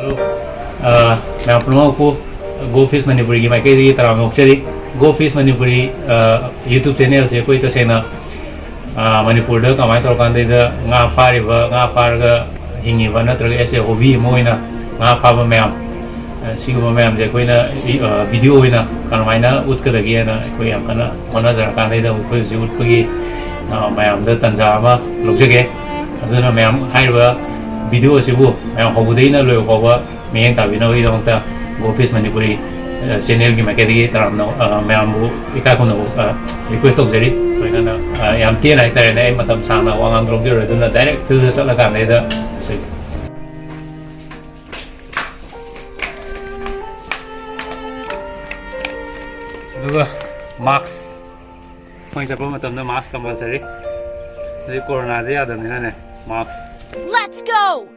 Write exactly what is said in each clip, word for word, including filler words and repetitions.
ꯑ, ꯃꯌꯥꯝ ꯄꯨꯝꯅꯃꯛꯄꯨ Go Fish ꯃꯅꯤꯄꯨꯔꯤꯒꯤ ꯃꯥꯏꯀꯩꯗꯒꯤ ꯇꯔꯥꯝꯅ ꯑꯣꯛꯆꯔꯤ꯫ Go Fish ꯃꯅꯤꯄꯨꯔꯤ, ꯑ, YouTube channel ꯁꯦ ꯑꯩꯈꯣꯏ ꯇꯁꯦꯡꯅ, ꯑ, ꯃꯅꯤꯄꯨꯔꯗ ꯀꯃꯥꯏꯅ ꯇꯧꯔꯀꯥꯟꯗ ꯉꯥ ꯐꯥꯔꯤꯕ, ꯉꯥ ꯐꯥꯔꯒ ꯍꯤꯡꯉꯤꯕ ꯅꯠꯇ꯭ꯔꯒ as a hobby ꯑꯃ ꯑꯣꯏꯅ ꯉꯥ ꯐꯥꯕ ꯃꯌꯥꯝ, ꯑ, ꯁꯤꯒꯨꯝꯕ ꯃꯌꯥꯝꯁꯦ ꯑꯩꯈꯣꯏꯅ, ꯑ, video ꯑꯣꯏꯅ ꯀꯔꯝꯍꯥꯏꯅ ꯎꯠꯀꯗꯒꯦꯅ ꯑꯩꯈꯣꯏ ꯌꯥꯝ ꯀꯟꯅ ꯍꯣꯠꯅꯖꯔꯀꯥꯟꯗ ꯑꯩꯈꯣꯏ ꯍꯧꯖꯤꯛ ꯎꯠꯄꯒꯤ, ꯑ, ꯃꯌꯥꯝꯗ ꯇꯥꯟꯖꯥ ꯑꯃ ꯂꯧꯖꯒꯦ꯫ ꯑꯗꯨꯅ ꯃꯌꯥꯝ ꯍꯥꯏꯔꯤꯕ video ꯑꯁꯤꯕꯨ ꯃꯌꯥꯝ ꯍꯧꯕꯗꯒꯤꯅ ꯂꯣꯏꯕ ꯐꯥꯎꯕ ꯃꯤꯠꯌꯦꯡ ꯇꯥꯕꯤꯅꯕꯒꯤꯗꯃꯛꯇ Go Fish ꯃꯅꯤꯄꯨꯔꯤ, ꯑ, channel ꯒꯤ ꯃꯥꯏꯀꯩꯗꯒꯤ ꯇꯔꯥꯝꯅ, ꯑ, ꯃꯌꯥꯝꯕꯨ ꯏꯀꯥꯏ ꯈꯨꯝꯅꯕ, ꯑ, request ꯇꯧꯖꯔꯤ꯫ ꯂꯣꯏꯅꯅ, ꯑ, ꯌꯥꯝ ꯇꯦꯟꯅ ꯍꯥꯏꯇꯥꯔꯦꯅꯦ, ꯑꯩ ꯃꯇꯝ ꯁꯥꯡꯅ ꯋꯥ ꯉꯥꯡꯕ ꯂꯧꯖꯔꯣꯏ, ꯑꯗꯨꯅ direct field ꯗ ꯆꯠꯂꯀꯥꯟꯗꯩꯗ ꯎꯠꯆꯒꯦ꯫ ꯑꯗꯨꯒ mask, ꯑꯩꯈꯣꯏꯅ ꯆꯠꯄ ꯃꯇꯝꯗ mask compulsory꯫ ꯍꯧꯖꯤꯛ ꯀꯣꯔꯣꯅꯥꯁꯦ ꯌꯥꯗꯕꯅꯤꯅꯅꯦ, mask꯫ Let's go!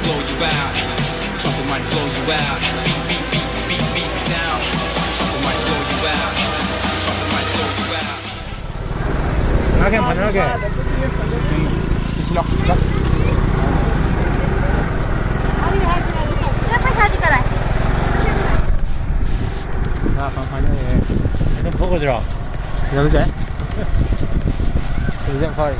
Blow you out. Trumpet might blow you out. Beat, beat, beat, beat, beat down. Trumpet might blow you out. Trumpet might blow you out. ꯉꯥ ꯀꯌꯥꯝ ꯐꯥꯅꯔꯒꯦ? ꯉꯥ ꯐꯥ ꯐꯥꯅꯔꯦ꯫ ꯑꯗꯨꯝ ꯊꯣꯛꯑꯁꯤꯔꯣ? ꯌꯥꯝ ꯐꯖꯩ꯫ ꯐꯖꯩ, ꯌꯥꯝ ꯐꯥꯔꯤ꯫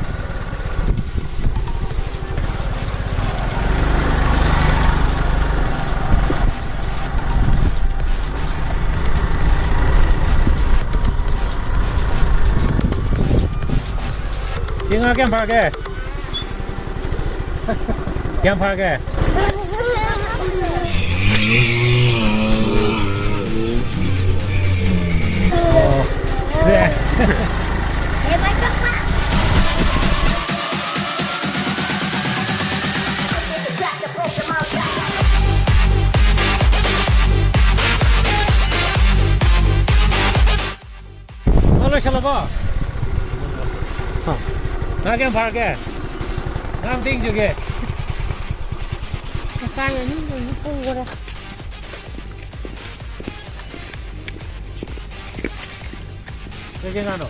ꯁꯤ ꯉꯥ ꯀꯌꯥꯝ ꯐꯥꯒꯦ? ꯀꯌꯥꯝ ꯐꯥꯒꯦ? ꯑꯣ꯫ ꯁꯦ꯫ ꯅꯪ ꯂꯣꯏꯁꯜꯂꯕꯣ? ꯍꯥ꯫ ꯉꯥ ꯀꯌꯥꯝ ꯐꯥꯔꯒꯦ? ꯉꯥ ꯑꯝꯇ ꯌꯦꯡꯖꯒꯦ꯫ ꯃꯄꯥꯟ ꯑꯅꯤ ꯂꯣꯏꯅ ꯄꯨꯈꯔꯦ꯫ ꯀꯩ ꯀꯩ ꯉꯥꯅꯣ?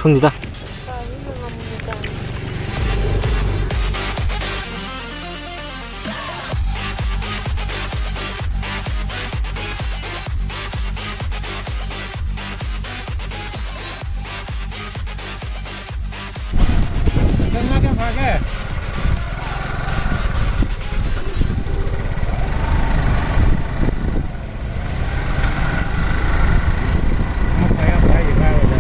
ꯈꯪꯗꯦꯗ꯫ ꯉꯥ ꯀꯌꯥꯝ ꯐꯥꯒꯦ? ꯉꯥ ꯐꯥ ꯌꯥꯝ ꯐꯥꯏꯌꯦ, ꯉꯥ ꯑꯣꯏꯅ꯫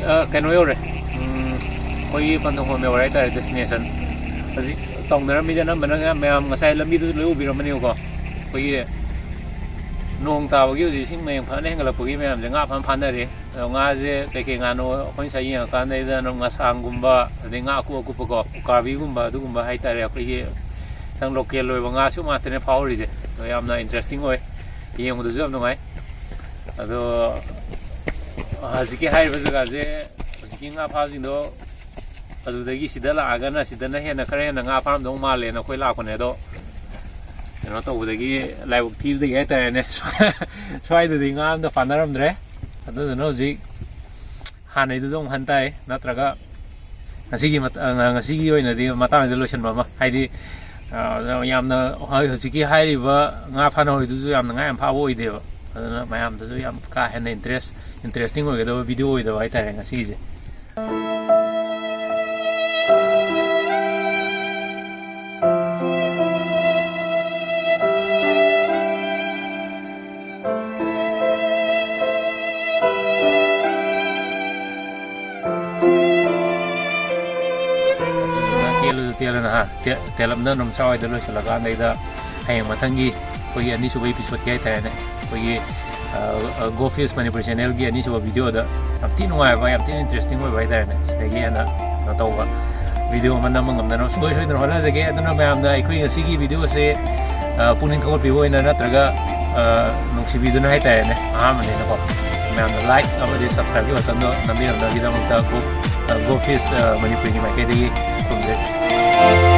ꯑ, ꯀꯩꯅꯣ ꯌꯧꯔꯦ꯫ ꯎꯝ, ꯑꯩꯈꯣꯏꯒꯤ ꯄꯟꯊꯨꯡꯐꯝ ꯌꯧꯔꯦ ꯍꯥꯏꯇꯥꯔꯦ, destination꯫ ꯍꯧꯖꯤꯛ ꯇꯧꯅꯔꯝꯃꯤꯗ ꯑꯅꯝꯕꯅ ꯃꯌꯥꯝ ꯉꯁꯥꯏ ꯂꯝꯕꯤꯗꯨꯁꯨ ꯂꯣꯏ ꯎꯕꯤꯔꯝꯃꯅꯦꯕꯀꯣ꯫ ꯑꯩꯈꯣꯏꯒꯤ ꯅꯣꯡ ꯇꯥꯕꯒꯤ ꯍꯧꯖꯤꯛ ꯏꯁꯤꯡ ꯃꯌꯦꯡ ꯐꯖꯅ ꯍꯦꯟꯒꯠꯂꯛꯄꯒꯤ ꯃꯌꯥꯝꯁꯦ ꯉꯥ ꯐꯖꯅ ꯐꯥꯅꯔꯦ꯫ ꯑꯗꯣ ꯉꯥꯁꯦ ꯀꯩꯀꯩ ꯉꯥꯅꯣ ꯑꯩꯈꯣꯏ ꯉꯁꯥꯏ ꯌꯦꯡꯉꯀꯥꯟꯗ ꯉꯁꯥꯡꯒꯨꯝꯕ, ꯑꯗꯩ ꯉꯥ ꯑꯀꯨꯞ ꯑꯀꯨꯞꯄꯀꯣ, ꯎꯀꯥꯕꯤꯒꯨꯝꯕ, ꯑꯗꯨꯒꯨꯝꯕ ꯍꯥꯏꯇꯥꯔꯦ꯫ ꯑꯩꯈꯣꯏꯒꯤ ꯈꯤꯇꯪ local ꯑꯣꯏꯕ ꯉꯥꯁꯨ ꯉꯥꯛꯇꯅꯦ ꯐꯥꯍꯧꯔꯤꯁꯦ꯫ ꯑꯗꯣ ꯌꯥꯝꯅ interesting ꯑꯣꯏ, ꯌꯦꯡꯕꯗꯁꯨ ꯌꯥꯝ ꯅꯨꯡꯉꯥꯏ꯫ ꯑꯗꯣ ꯍꯧꯖꯤꯛꯀꯤ ꯍꯥꯏꯔꯤꯕ ꯖꯒꯥꯁꯦ, ꯍꯧꯖꯤꯛꯀꯤ ꯉꯥ ꯐꯥꯕꯁꯤꯡꯗꯣ ꯑꯗꯨꯗꯒꯤ ꯁꯤꯗ ꯂꯥꯛꯑꯒꯅ ꯁꯤꯗꯅ ꯍꯦꯟꯅ, ꯈꯔ ꯍꯦꯟꯅ ꯉꯥ ꯐꯥꯔꯝꯗꯧ ꯃꯥꯜꯂꯦꯅ ꯑꯩꯈꯣꯏ ꯂꯥꯛꯄꯅꯦ꯫ ꯑꯗꯣ ꯀꯩꯅꯣ ꯇꯧꯕꯗꯒꯤ, ꯂꯥꯏꯕꯛ ꯊꯤꯕꯗꯒꯤ ꯍꯥꯏꯇꯥꯔꯦꯅꯦ, ꯁ꯭ꯋꯥꯏꯗꯗꯤ ꯉꯥ ꯑꯝꯇ ꯐꯥꯅꯔꯝꯗ꯭ꯔꯦ꯫ ꯑꯗꯨꯗꯨꯅ ꯍꯧꯖꯤꯛ ꯍꯥꯟꯅꯩꯗꯨꯗ ꯑꯃꯨꯛ ꯍꯟ ꯇꯥꯏ, ꯅꯠꯇ꯭ꯔꯒ ꯉꯁꯤꯒꯤ ꯃꯠ-, ꯑ, ꯉ-, ꯉꯁꯤꯒꯤ ꯑꯣꯏꯅꯗꯤ ꯃꯇꯥꯡꯁꯤꯗ ꯂꯣꯏꯁꯤꯟꯕ ꯑꯃ, ꯍꯥꯏꯗꯤ, ꯑ, ꯌꯥꯝꯅ ꯍꯧ-, ꯍꯧꯖꯤꯛꯀꯤ ꯍꯥꯏꯔꯤꯕ ꯉꯥ ꯐꯥꯅ ꯍꯣꯏꯗꯨꯁꯨ ꯌꯥꯝꯅ ꯉꯥ ꯌꯥꯝ ꯐꯥꯕ ꯑꯣꯏꯗꯦꯕ꯫ ꯑꯗꯨꯅ ꯃꯌꯥꯝꯗꯁꯨ ꯌꯥꯝ ꯀꯥ ꯍꯦꯟꯅ interest, interesting ꯑꯣꯏꯒꯗꯕ video ꯑꯣꯏꯗꯕ ꯍꯥꯏꯇꯥꯔꯦ ꯉꯁꯤꯒꯤꯁꯦ꯫ ꯇꯦꯜꯂꯁꯨ ꯇꯦꯜꯂꯅ ꯍꯥ, ꯇꯦ-, ꯇꯦꯜꯂꯝꯗ ꯑꯗꯨꯝ ꯁ꯭ꯋꯥꯏꯗ ꯂꯣꯏꯁꯤꯜꯂꯀꯥꯟꯗꯩꯗ ꯍꯌꯦꯡ ꯃꯊꯪꯒꯤ ꯑꯩꯈꯣꯏꯒꯤ ꯑꯅꯤꯁꯨꯕ episodeꯀꯤ ꯍꯥꯏꯇꯥꯔꯦꯅꯦ, ꯑꯩꯈꯣꯏꯒꯤ, ꯑ, ꯑ, Go Fish ꯃꯅꯤꯄꯨꯔ channelꯒꯤ ꯑꯅꯤꯁꯨꯕ videoꯗ ꯌꯥꯝ ꯊꯤ ꯅꯨꯡꯉꯥꯏꯕ, ꯌꯥꯝ ꯊꯤꯅ interesting ꯑꯣꯏꯕ ꯍꯥꯏꯇꯥꯔꯦꯅꯦ, ꯁꯤꯗꯒꯤ ꯍꯦꯟꯅ ꯀꯩꯅꯣ ꯇꯧꯕ video ꯑꯃ ꯅꯝꯕ ꯉꯝꯅꯅꯕ ꯁꯨꯡꯁꯣꯏ ꯁꯣꯏꯗꯅ ꯍꯣꯠꯅꯖꯒꯦ꯫ ꯑꯗꯨꯅ ꯃꯌꯥꯝꯅ ꯑꯩꯈꯣꯏ ꯉꯁꯤꯒꯤ videoꯁꯦ, ꯑ, ꯄꯨꯛꯅꯤꯡ ꯊꯧꯒꯠꯄꯤꯕ ꯑꯣꯏꯅ ꯅꯠꯇ꯭ꯔꯒ, ꯑ, ꯅꯨꯡꯁꯤꯕꯤꯗꯨꯅ ꯍꯥꯏꯇꯥꯔꯦꯅꯦ, ꯑꯍꯥꯟꯕꯅꯤꯅꯀꯣ, ꯃꯌꯥꯝꯅ like ꯑꯃꯗꯤ subscribeꯀꯤ buttonꯗꯣ ꯅꯝꯕꯤꯔꯝꯅꯕꯒꯤꯗꯃꯛꯇ Go, ꯑ, Go Fish, ꯑ, ꯃꯅꯤꯄꯨꯔꯒꯤ ꯃꯥꯏꯀꯩꯗꯒꯤ ꯈꯨꯔꯨꯝꯖꯔꯤ꯫